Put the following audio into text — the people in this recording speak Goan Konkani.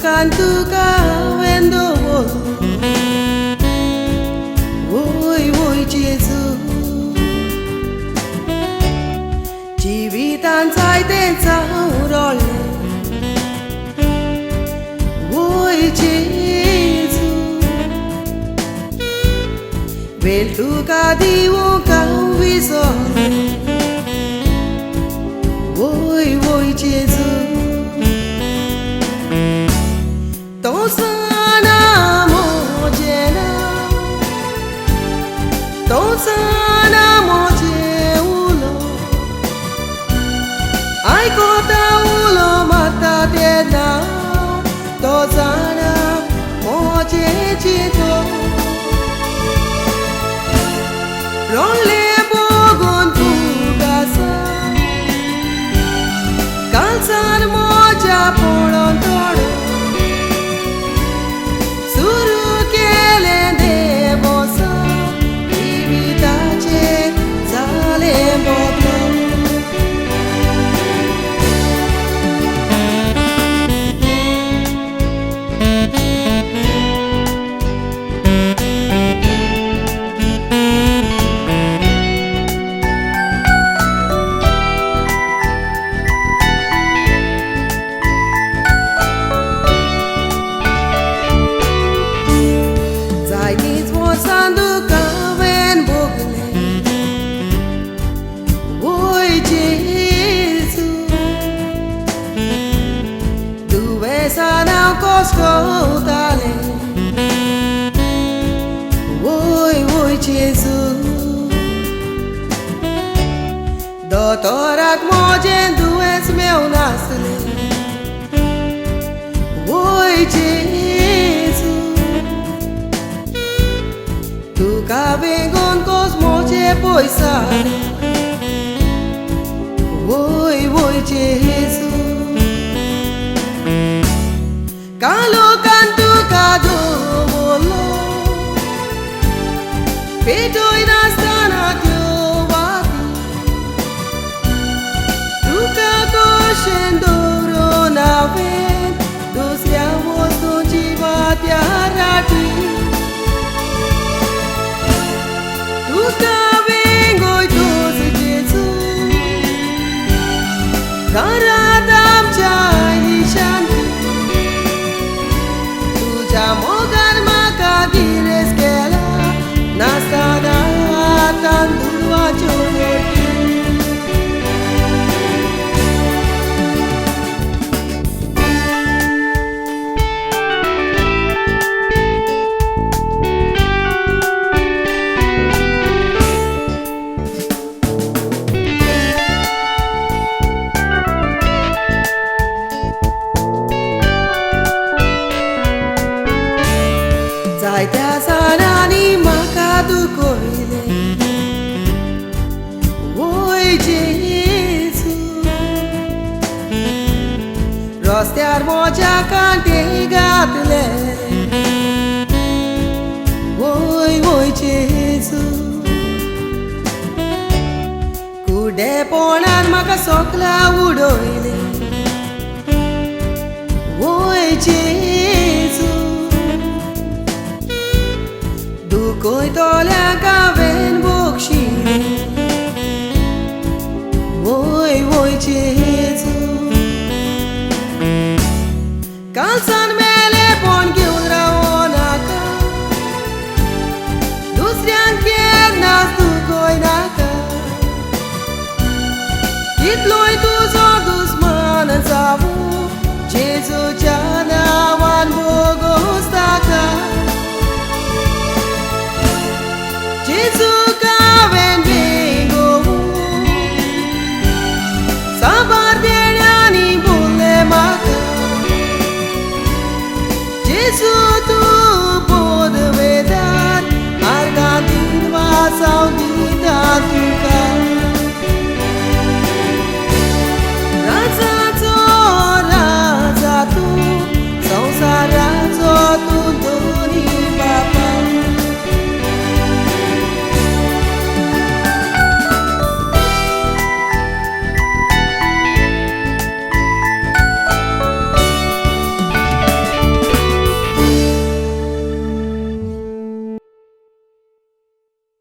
कालोकान तुका हांवें दवरलो वय वय जेजू जिवितान जायतें जावं रडलें वय जेजू वेळ तुका दिवंक हांव विसरलें वय वय जेजू Tosana mojena, tosana mojeulo, ai kota ulo mata dena, tosana mojechito. Ronle bogon tu kasa, kalsan moja polon toro. Woi woi Jesu Dotorak mojen dues meu nasle Woi Jesu Tuka vengon cosmoche poisale Woi woi Jesu Kalokan tuka dovolo Petoy nastana tyo vati Tuka koshen doro naven Dusrya vostuchi vatya rati Tuka vengoy tosi Jesu Karadam chai shanti Tuja mogar maka gires kela Nastana tandulwacho roti जायत्या जाणांनी म्हाका दुखयलें वय जेजू रस्त्यार म्हज्या कांटे घातले वय वय जेजू कुडेपणान म्हाका सोकला उडयलें वय जेजू दुखयतल्यांक हांवें बक्षिलें वय वय जेजू कालसान मेलेपण घेवन रावो नाका दुसऱ्यांक केन्नाच दुखय नाका कितलोय तुजो दुस्मान जावूं जेजूच्या नांवान भोगोस ताका Jesu kaven vengo Sabar denani bulle maka Jesu